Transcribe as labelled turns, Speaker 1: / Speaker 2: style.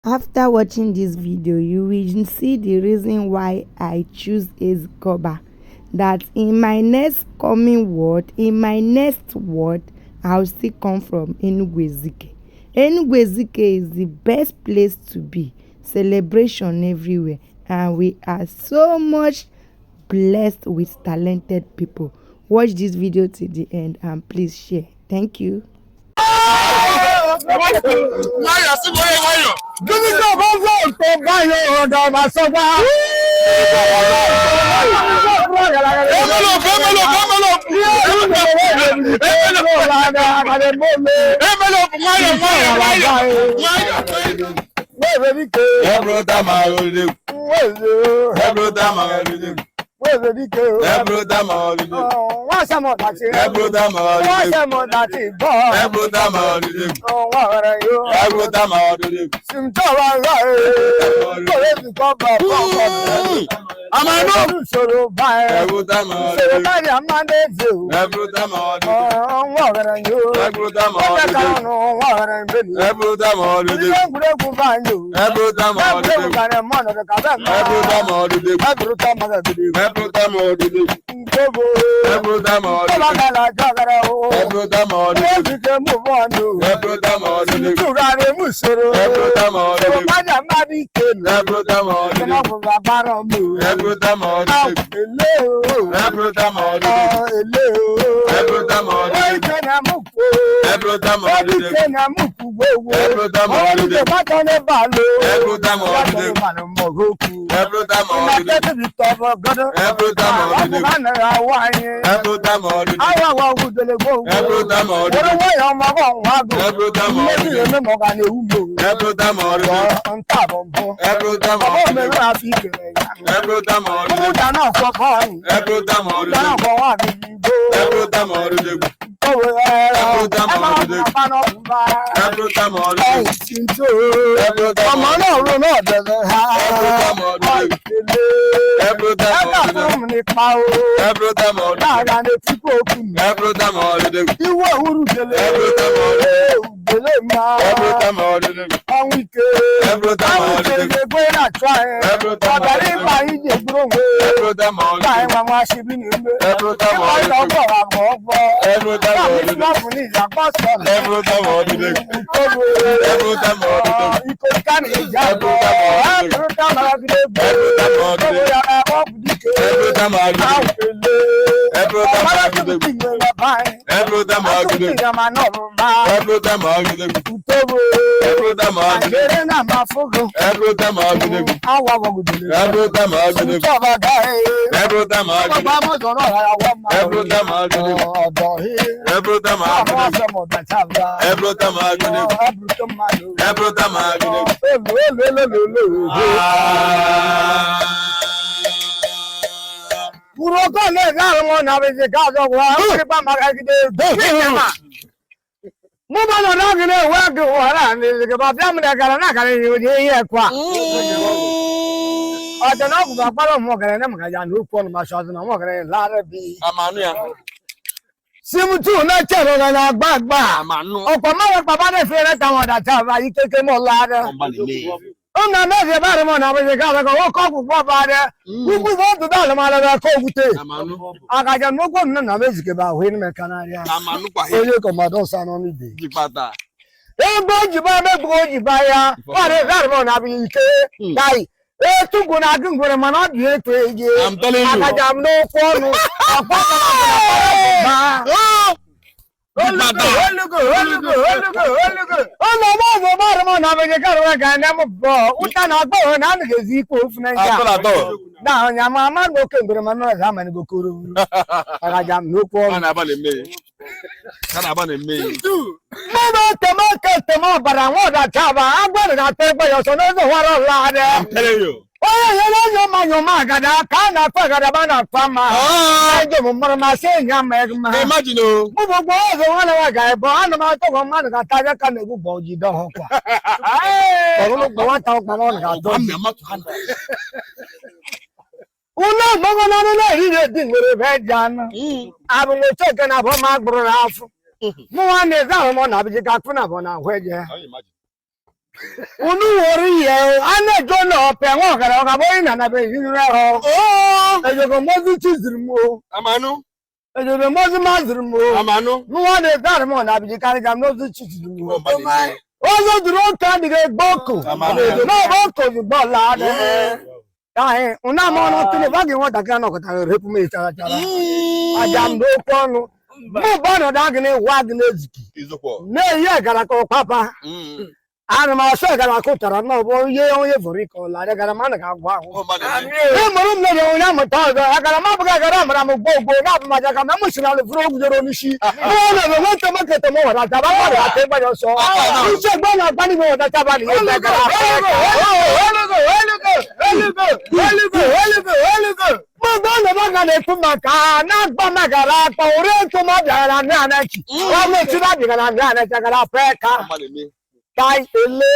Speaker 1: After watching this video, you will see the reason why I choose Ezikoba. That in my next word, I'll still come from Enugu-Ezike. Enugu-Ezike is the best place to be. Celebration everywhere. And we are so much blessed with talented people. Watch this video to the end and please share. Thank you.
Speaker 2: Where's the detail? Every time what's some of that? Every time what's some of that? Every time oh, what are you? Every time some I'm a no solo by every time I'm not there. Every time what are you? Every time what are you? Every time Unu worry ye, ane jono pe won kara ka boy na na be yin re ho. Oh, e jo ko mo chizirmo.
Speaker 3: Amanu.
Speaker 2: E jo ko mo mazirmo.
Speaker 3: Amanu.
Speaker 2: Nu wa de dar mo na bi kan ga mo chizirmo. Ozo duro ta di ge boko. No boko du bola de. Ai, una mo no tini bagi won ta kan no ko ta repu me ta ta. Ajam do ponu. Mo bono da gne wa gne ziki.
Speaker 3: Izoko.
Speaker 2: Ne ye gara ko papa. Ana ma so gara ko tara no bo ye on ye vori ko la gara ma na ga gwa. E mo rum ne o na mo ta ga gara ma buga gara ma mo go na ma ja ka ma mo sina le furo gu joro ni shi. No no no mo to ma ke to mo ra ta ba ma ra te ba yo so. Ni se gba na gba ni mo da ta ba ni ye gara. Mo gba na ba ga le tu ma ka na gba ma gara pa ore to ma ja ra na na ki. Wa mo ti ba bi ga na na ja gara pe ka. Kai ele